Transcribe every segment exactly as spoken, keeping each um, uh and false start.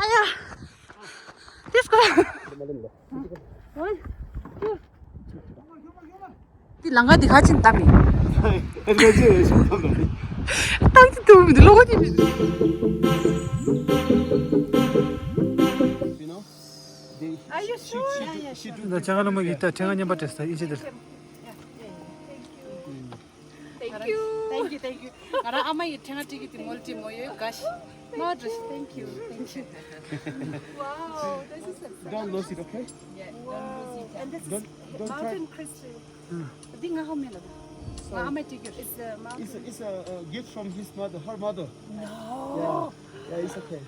ཨ་ཡ། དེ་སྐོར། འདི་ལང་ཀ་འདི་ཁ་ཆེམས་བཏབ་མི། བཏབ་ཀྱི་འདུག་མི་འདུག་ལོག་གི་མི་འདུག Are you sure? Yeah, yeah, sure. ད་ཆ་ག་ལ་མ་གི་ད་ཕྲེང་བ་མཉམ་པ་སྤྲད་ས་ཡིན་ཅི་དེ། Thank you. Thank you, thank you. ང་རང་ཨ་མ་ཡི་ཕྲེང་བ་སྤྲད་ཀྱི་དེ་མོལ་ཏི་མོ་ཡོད་ག་ཤི། མ་འགྲོ་ཤི། Thank you, thank you. Wow, this is exciting. Don't lose it, okay? Yeah, don't lose it. And this is don't, don't try. Mountain crystal. འདི་ང་ཧ་མེད་ལ། ང་ཨ་མ་སྤྲད་ཀྱི་རེད། It's a mountain. It's a, it's a, uh, gift from his mother, her mother. No. Yeah, yeah, it's okay.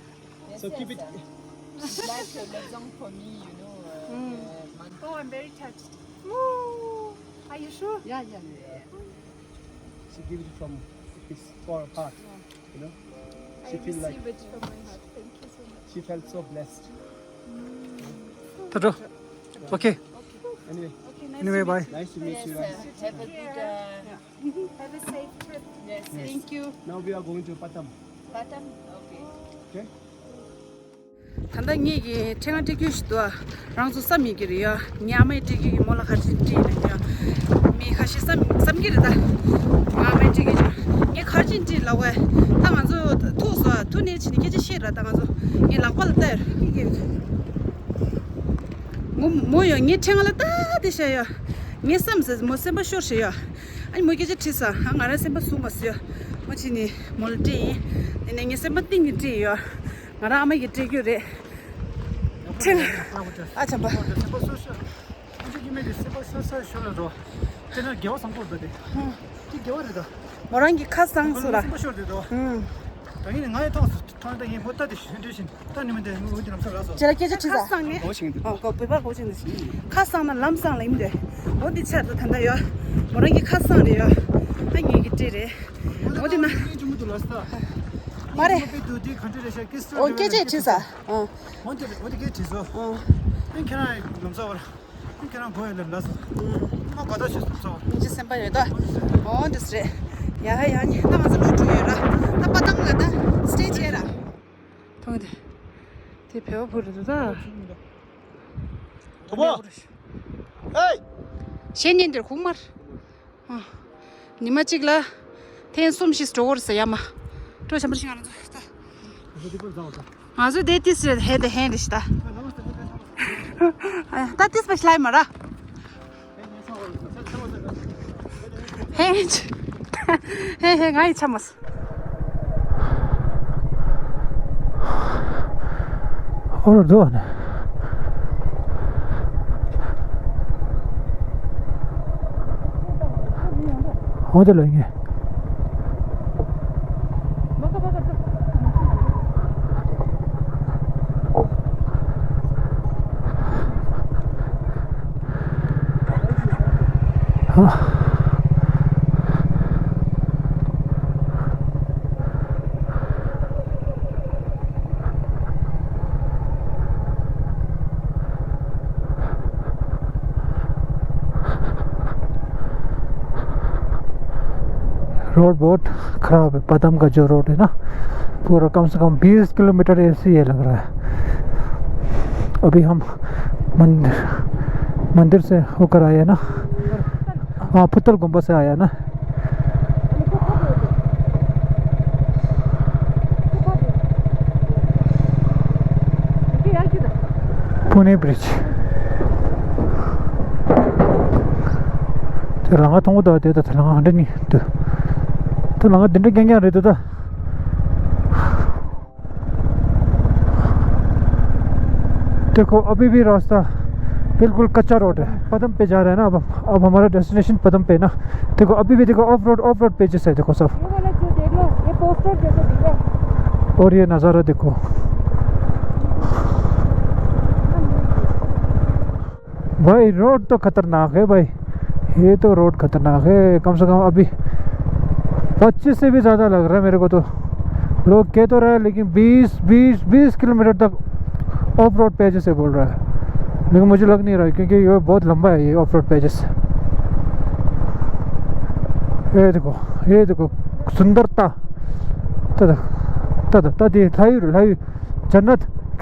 So keep it. It's like a maison for me, you know. Uh, uh, oh, I'm very touched. Ooh, are you sure? Yeah, yeah, yeah. She give it from his, for heart, you know. I receive it from my heart. Thank you so much. She felt so blessed. ད་འགྲོ། Okay. Anyway, okay, nice to meet you. Nice to meet you. Yes, sir. Have a good, uh, have a safe trip. Yes, thank you. Now we are going to Patam. Patam? Okay. Okay? ད་ལྟ་ངེད་ཀྱི་ཕྲེང་བ་སྤྲད་རྒྱུ་ཞིག་འདུག་རང་ཚོ་བསམ་ཡོད་ཀྱི་རེད་ཡ། ངའི་ཨ་མའི་སྤྲད་རྒྱུ་ཡིན་མོ་ལ་ག་རེ་བྱས་ནས་སྤྲད་ཡིན་ལབ་ཀྱི་ཡ། མི་ཁ་ཤས་བསམ་བསམ་གྱི་རེད་ད། ང་ཨ་མའི་སྤྲད་རྒྱུ་ཅིག་ངས་ག་རེ་བྱས་ནས་སྤྲད་ལབ་བས། ད་ང་ཚོ་ཐུག་སོང་ཐུག་ནས་ཕྱིན་ནས་སྐད་ཆ་བཤད་ར། ད་ང་ཚོ་ངའི་ལག་པ་ལ་ལྟ་ཡ། མོ་མོ་ཡ་ངའི་ཕྲེང་བ་ལ་ལྟ་དེ་བཤད་ཡ། ངའི་བསམ་ཟེར་མོ་སེམས་པ་ཤོར་བྱས་ཡ། ཨ་ནི་མོ་སྐད་ཆ་དྲིས་ས། ཨ་ང་རང་སེམས་པ་ཟུག་མ་སོང་ཡ། མོ་ཕྱིན་ནས་མོ་ལ་སྤྲད་ཡིན། དེ་ནས་ངའི་སེམས་པ་གཏིང་ནས་སྤྲད་ཡོད། ང་རང་ཨ་མ་གིས་སྤྲད་རྒྱུ་རེད། ཕྲེང་། ཨ་ཆམ་པ། མོ་རང་གི་ཁ་གསང་སོང་ར། ཁྱེད་རང་སྐད་ཆ་དྲིས་ས། ཁ་གསང་ནས། ཨོ་གོ་བོད་པར་གོ་ཆེན་ནས། ཁ་གསང་ན་ལམ་སང་ལ་ཡིན་དེ། འོ་འདི་ཆར་དུ་ད་ལྟ་ཡོད། མོ་རང་གི་ཁ་གསང་རེད་ཡོད། ཨ་ངེད་ཀྱི་སྤྲད་རེད། འོ་འདི་ན། མ་རེད། ཨོ་སྐད་ཆ་དྲིས་ས། ཨོ། འོ་འདི་འོ་འདི་སྐད་དྲིས་སོ། ཨོ། ཨ་ཁྱེད་རང་ལམ་སང་བར། ཁྱེད་རང་གོ་ཡ་ལ་ལ་སོ། ཨ་གོ་ད་ཞིག་སོ། ངེད་ཀྱི་སེམས་པ་ཡོད་ད། འོ་འདི་སེ་རེད། ཡ་ཡ་ནི་ད་ང་ཚོ་ལོ་དྲུག་ཡོད་ར། ད་པ་ཏམ་ལ་ད་སི་ཊེ་ཇི་ཡོད་ར། མཐོང་དེ། དེ་བེ་བ་བུ་རེད་འདུག་ད། དོ་པོ། ཧེ། གཞས་ཉན་དེར་ཁུག་མར། ཉི་མ་གཅིག་ལ་ཐེངས་གསུམ་ཞིག་འགྲོ་གི་རེད་ཟེར་ཡ་མ། སྤྲོ་འཆམ་པོ་ཞིག་ང་རང་ཚོ་ད། ང་ཚོ་དེ་ཏིས་རེད་ཧེ་དེ་ཧེ་རེད་ཤི་ད། ད་ཏིས་པ་ཤི་ལ་ཡི་མ་ར། ཧེ་ཧེ་ཧེ་ཧེ་ང་ཡི་ཆ་མ་སོང་། ཨོ་རོ་རྡོ་ནས། ཨོ་དེ་ལོ་ཡིན། रोड बहुत खराब है। पदम का जो रोड है ना, पूरा कम से कम बीस किलोमीटर ऐसे ही लग रहा है। अभी हम मंदिर, मंदिर से होकर आए ना, हाँ, पुतल गुम्बद से आया ना। पुणे ब्रिज। དེ་ལམ་ཁ་མཐོང་གི་འདུག་དེ་ད་དེ་ལམ་ཁ་ག་འདྲ་ནི་འདུག་དེ་ལམ་ཁ་འདི་འདྲ་རྐྱང་རྐྱང་རེད་འདུག་ད། देखो, अभी भी रास्ता बिल्कुल कच्चा रोड है। पदम पे जा रहे हैं ना अब हम, अब हमारा डेस्टिनेशन पदम पे ना। देखो, अभी भी देखो, of road, of road pages है, देखो सब। ये वाला जो देख लो, ये पोस्टर जैसा दिख रहा है। और ये नज़ारा देखो। भाई, रोड तो खतरनाक है भाई, ये तो रोड खतरनाक है। कम से कम अभी पच्चीस से भी ज़्यादा लग रहा है मेरे को तो। लोग कह तो रहा है, लेकिन बीस, बीस, बीस किलोमीटर तक ऑफ रोड पेजेस है बोल रहा है, लेकिन मुझे लग नहीं रहा है, क्योंकि ये बहुत लंबा है ये ऑफ रोड पेजेस। ये देखो, ये देखो, सुंदरता। तद, तद, तद, ये लाई, लाई, जन्नत।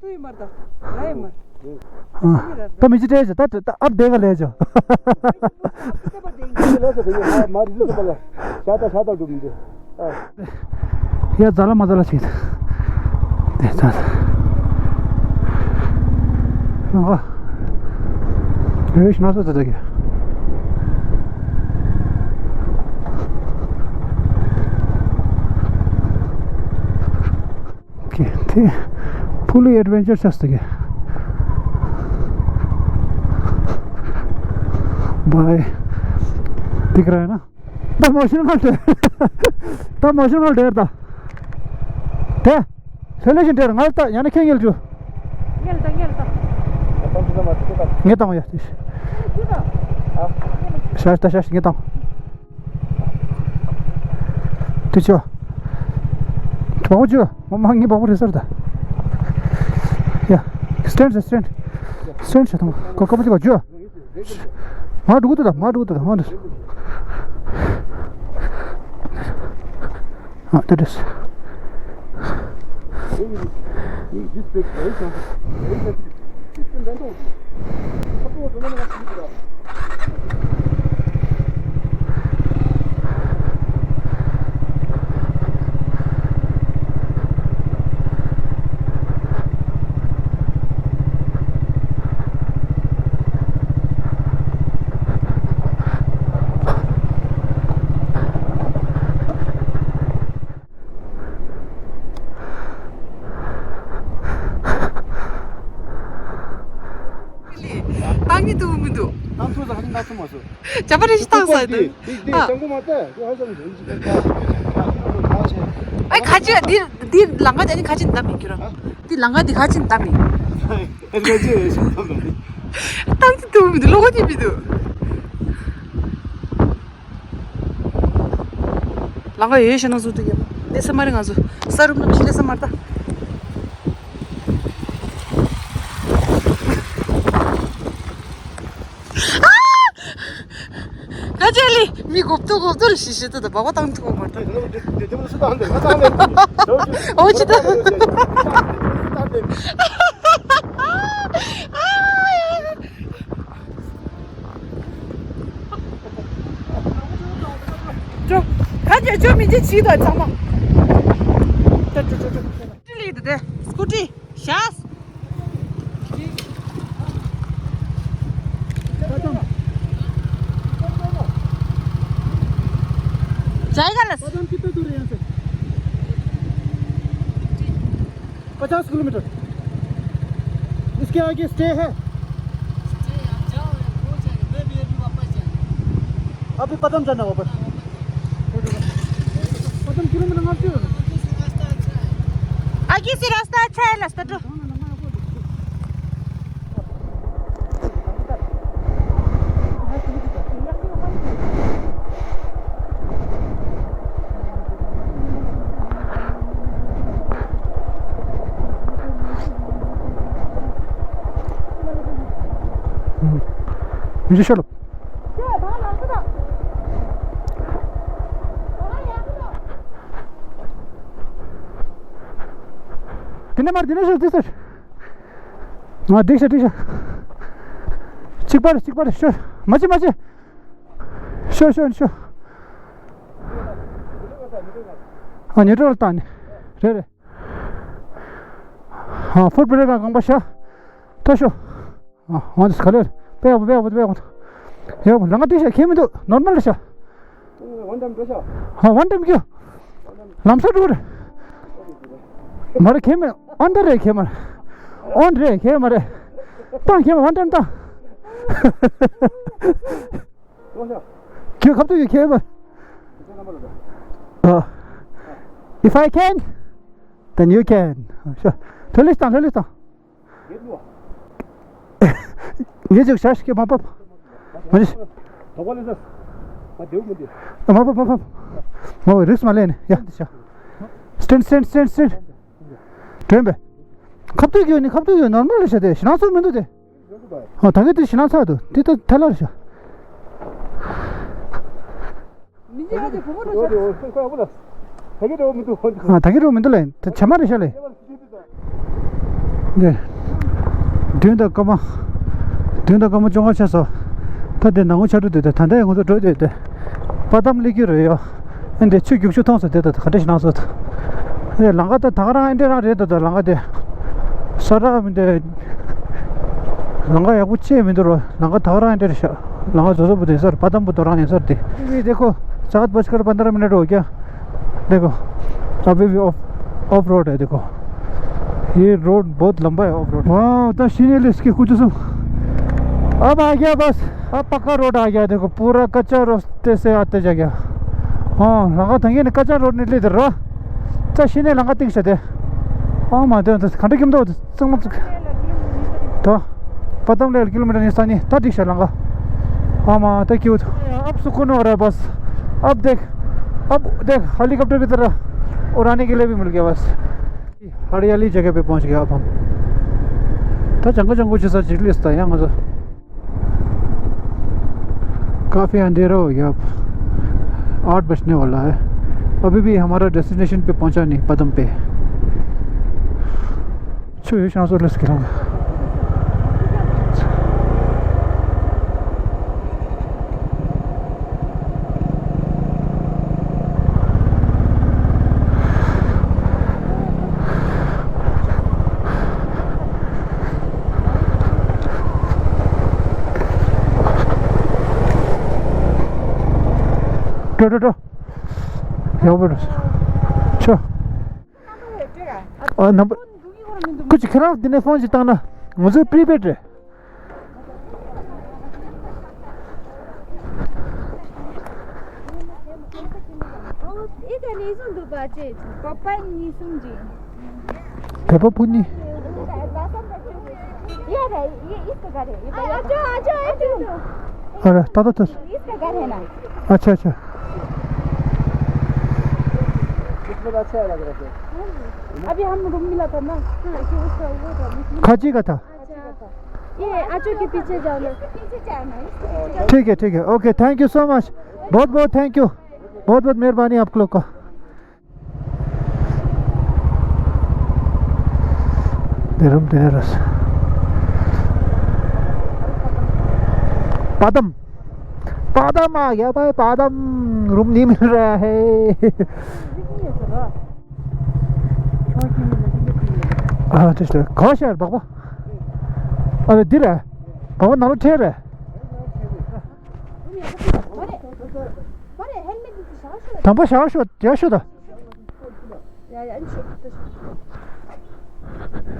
ཏུའི་མར་ད། ལའི་མར། ཨ། ད་མི་ཅི་སྤྲད་ཅོ། ད་ད་ཨབ་དེ་ག་ལས་ཅོ། ཨབ་དེ་པ་དེ་ཡིན། ལ་ས་དེ་ཡོད། མ་མ་རི་ལི་ས་པ་ལ། ཤ་ད་ཤ་ད་འགྲོ་མི་འདུག་ཨ། ཡ་ཛ་ལ་མ་ཛ་ལ་ཞིག་དེ་ཙ། ལང་ཀ་རེ་ཤི་ན་ས་ཙ་ཙ་གི། Okay, དེ་fully adventure ཆགས་སུ་གི། Bye. དེ་ག་ར་ཡིན་ན། ད་མོ་ཤིན་ཧོལ་དེ། ད་མོ་ཤིན་ཧོལ་དེ་ད། དེ། ལྷོད་ལྷོད་བཞིན་དེར་ང་ད་ཡང་ན་ཁྱོད་ངལ་རྒྱུ། ངལ་ད་ངལ་ད། ངལ་ད་ཡ། ཤ་ད་ཤ་ངལ་ད། དེ་ཆོ། བག་ཆོ། མ་མ་ངའི་བག་རེད་ཟེར་ད། ཡ། stand stand stand stand ད། ཀོ་ཀོ་མ་ཅི་བག་ཆོ། མ་འགྲོ་གི་འདུག་ད། མ་འགྲོ་གི་འདུག་ད། མ་འགྲོ། ཨ་དེ་རེད། ཏང་གི་འདུག་མི་འདུག་ཏང་ཚོ་ཟ་ཁ་ཅིག་ཏང་ཚོ་མ་སོ། ཇ་པ་རེ་ཞིག་ཏང་ས་འདུག་ཨ། ཨེ་ཁ་ཅིག་འདི་འདི་ལང་ཀ་འདི་ཁ་ཅིག་འདམ་མི་ཁྱོད་རང་། འདི་ལང་ཀ་འདི་ཁ་ཅིག་འདམ་མི། ཨེ་ཁ་ཅིག་ཞིག་འདམ་མི། ཏང་གི་འདུག་མི་འདུག་ལོག་གི་མི་འདུག་ལང་ཀ་ཡོད་ཤེས་ན་བཟོ་འདུག་ཡ། ལས་ས་མ་རེད། ང་ཚོ་ས་རུབ་ན་མི་ཤི་ལས་ས་མ་རེད་ད། ཨ། ཁ་ཆེ་ལི་མི་གོབ་ཏུ་གོབ་ཏུ་ལ་ཤི་ཤི་ཏུ་ད་བ་བ་བཏང་ཐུབ་མ་ཐུབ། འོ་ཅི་ད། ཅོ། ཁ་ཆེ་ཅོ་མི་ཅི་ཆི་ད་ཚང་མ། ཅོ་ཅོ་ཅོ་ཅོ། སྐུ་ཊི་ལི་དེ་དེ། སྐུ་ཊི། ཤ། जाएगा ना। पचास किलोमीटर। इसके आगे स्टे है? स्टे, आप जाओ, वो जाएगा, मैं भी अभी वापस जाएगा। अभी पदम जाना वापस। पदम किलोमीटर मारते हो? आगे से रास्ता अच्छा है। आगे से रास्ता अच्छा है, रास्ता तो। དེ་ནས་མར་དེ་ནས་ཤོག་དེ་ཟེར། ང་འགྲིག་ཤག་འགྲིག་ཤག་གཅིག་པར་གཅིག་པར་ཤོ། མ་བྱེད་མ་བྱེད། ཤོ་ཤོ་ཤོ། ཨ་ཉེ་འགྲོ་ལ་བཏང་ནི། རེད་རེད། ཨ་ཧྥུཊ་བྷེ་རེག་གང་པ་ཤ། ད་ཤོ། ཨ་ཧོན་དིས་ག་ལེར། པེ་ཡག་པོ་པེ་ཡག་པོ་པེ་ཡག་པོ། ཡག་པོ་ལ་ང་འགྲིག་ཤག་ཁྱད་མི་འདུག་ནོར་མལ་ཤག་ཝན་ཊེམ་འགྲོ་ཤག་ཧ་ཝན་ཊེམ་གྱིས། ལམ་སང་འགྲོ་རེད། མ་རེད་ཁྱད་མེད། ཨོན་ད་རེད་ཁྱད་མ་རེད། ཨོན་རེད་ཁྱད་མ་རེད། བཏང་ཁྱད་མ་ཝན་ཊེམ་བཏང་། འགྲོ་ཤག་ཁྱོད་ཁ་ཐུག་ཡོད་ཁྱད་མ་རེད། ཨ། If I can, then you can. ཤོ། ལྷོད་ལྷོད་བཏང་ལྷོད་ལྷོད་བཏང་། ངས་ཅིག་ཞག་ཞིག་མ་བབས། མ་ནི། དོགས་པ་ལས་ས། མ་བདེའུ་མི་འདི། མ་བབས་མ་བབས། མ་བབས་རིགས་མ་ལས་ནི་ཡ། འདི་ཤ། སི་ཊེན་སི་ཊེན་སི་ཊེན། དྲན་པས། ཁ་ཐུག་ཡོད་ནི་ཁ་ཐུག་ཡོད་ནོར་མལ་རེད་ཤག་དེ་ཞེ་སྣང་ཚོར་མི་འདུག་དེ། ཨོ་ད་གིན་དེ་ཞེ་སྣང་ཚོར་འདུག་དེ་ད་ཐལ་ལར་ཤག་མི་འཇིགས་ཨ་ཅེ་བུ་མོ་འགྲོ་ཤག་ཨ་ད་གིན་འགྲོ་མི་འདུག་ལེ། ད་བྱེ་མ་རེད་ཤག་ལེ། འདི། བདུན་དང་སྐར་མ། བདུན་དང་སྐར་མ་བཅོ་ལྔ་ཆགས་སོང་། ད་འདི་ནང་ངོ་ཆ་འགྲོ་དུས་ད་ད་ལྟ་ཡང་ང་ཚོ་འགྲོ་དུས་དེ། པ་དམ་སླེབས་ཀྱི་རེད་ཡོ། ཨ་འདི་ཆུ་རྒྱུག་ཆུ་མཐོང་སོང་དེ་ད་ག་འདྲ་ཞིག་ནང་སོང་། ཨེ་ལམ་ཁ་ད་ད་ག་རང་ཨེ་འདྲ་རང་རེད་ད་ད་ལམ་ཁ་དེ། ས་ར་མི་འདི། ལམ་ཁ་ཡག་པོ་ཅིག་མི་འདུག་རོ། ལམ་ཁ་ད་ག་རང་ཨེ་འདྲ་རེད་ཤག་ལམ་ཁ་བཟོ་བཟོ་པོ་དེ་ཡིན་ས་རེད། པ་དམ་པོ་དོ་རང་ཡིན་ས་རེད་དེ། ཡེ་देखो, सात बजकर पन्द्रह मिनट हो गया। देखो, अभी भी ऑफ, ऑफ रोड है, देखो। ये रोड बहुत लंबा है, ऑफ रोड। वाह, उधर सीने ले इसके कुछ सब। अब आ गया बस, अब पक्का रोड आ गया। देखो, पूरा कच्चा रास्ते से आते जा गया। हाँ, लगा था ये ना, कच्चा रोड निकले इधर रहा। तो सीने लगा तिंग से दे। हाँ, माते तो खंडे किम दो, संग मत। तो पता नहीं, किलोमीटर नहीं स्थानीय, तो दिशा लगा। हाँ, माँ, तो क्यों? अब सुकून हो रहा है बस। अब देख, अब देख, हेलीकॉप्टर की तरह उड़ाने के लिए भी मिल गया बस। हरियाली जगह पे पहुंच गया अब हम। था जंगल जंगल जैसा जिगलिस था यहाँ मज़ा। काफ़ी अंधेरा हो गया, अब आठ बजने वाला है। अभी भी हमारा डेस्टिनेशन पे पहुंचा नहीं, पदम पे। छो ये शांत लेस के। འགྲོ་འགྲོ་འགྲོ། ཡག་པོ་འགྲོ། ཆོ། ཨ་ནམ་པར། ཁོ་ཅིག་ཁྱེད་རང་འདི་ནས་ཕོན་ཅིག་བཏང་ན། ང་ཚོའི་པྲི་པེཌ་རེད། ཨོ། ཨེ་ད་ནས་བཟུང་འདུག་པ་ཅེ། བོད་པ་གཉིས་གསུམ་ཅིག་བོད་པ་བུ་གཉིས། ये रहे, ये इसका घर है, ये भैया का। अच्छा, अच्छा, अच्छा। अरे, ताता तो। इसका घर है ना। अच्छा, अच्छा। इसमें तो अच्छा लग रहा है। अभी हम रूम मिला था ना, तो उसका वो था, मुस्लिम। खाची का था। अच्छा। ये आचो के पीछे जाओ ना। इसके पीछे जाओ ना, इसके पीछे जाओ। ठीक है, ठीक है। Okay, thank you so much। बहुत बहुत thank you। बहुत बहुत मेहरबानी आप लोग का। दे रूम दे रस। पादम। पादम आ गया भाई, पादम। रूम नहीं मिल रहा है। हाँ, ठीक है। कहाँ से यार, बाबा? अरे, दिल है। बाबा, नालो ठेर है। དང་པོ་ཞག་ཤོད་ཡ་ཤོད་ད།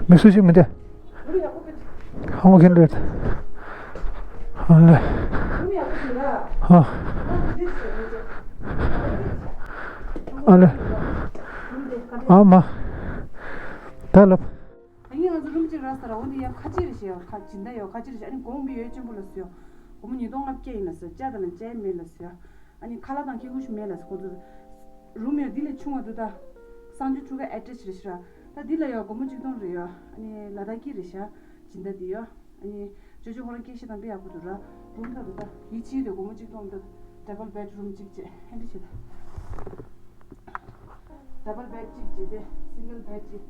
མི་སུ་ཞིག་མི་འདུག་ཧང་གོ་ཁེན་རེད། ཧང་ལེ། ཧ། ཨ་ལེ། ཨ་མ། ད་ལབ། ཨ་ནི་ང་ཚོ་རུམ་གཅིག་རག་ས་ར། འོ་འདི་ཡ་ཁ་ཅིག་རེད་ཤག་ཁ་སྦྱིན་བདག་ཡོད། ཁ་ཅིག་རེད་ཤག་ཨ་ནི་གོང་གི་ཡོད་ཆེན་པོ་ལ་སུ་ཡོད། སྒོར་མོ་ཉིས་སྟོང་ལྔ་བརྒྱ་ཡིན་ལ་སུ་ཡོད། ཇ་དང་ལ་ཇ་མེད་ལ་སུ་ཡོད། ཨ་ནི་ཁ་ལག་དང་ཁེ་ཁུ་ཞིག་མེད་ལ་སུ། ཁོ་ཚོ་རུམ་ཡོད་འདི་ལས་ཆུང་བ་འདུག་ད་གསང་སྤྱོད་ཕྲུ་གུ་ཨེ་ཊེཆ་རེད་ཤག་ད་འདི་ལ་ཡོད་སྒོར་མོ་གཅིག་སྟོང་རེད་ཡོད། ཨ་ནི་ལ་དྭགས་ཀྱི་རེད་ཤག་སྦྱིན་བདག་འདི་ཡོད། ཨ་ནི་ཅོ་ཅོ་ཁོ་རང་སྐད་བཤད་སྟངས་དཔེ་ཡག་པོ་འདུག་ར། རུམ་ཁ་འདུག་ད་ཡིད་ཆེས་དེ་སྒོར་མོ་གཅིག་སྟོང་འདུག་ཌབ་བལ་བེཌ་རུམ་གཅིག་བྱས་ཧན་ཏི་བྱེད་ད། ཌབ་བལ་བེཌ་གཅིག་བྱས་ཏེ་སིང་གལ་བེཌ་གཅིག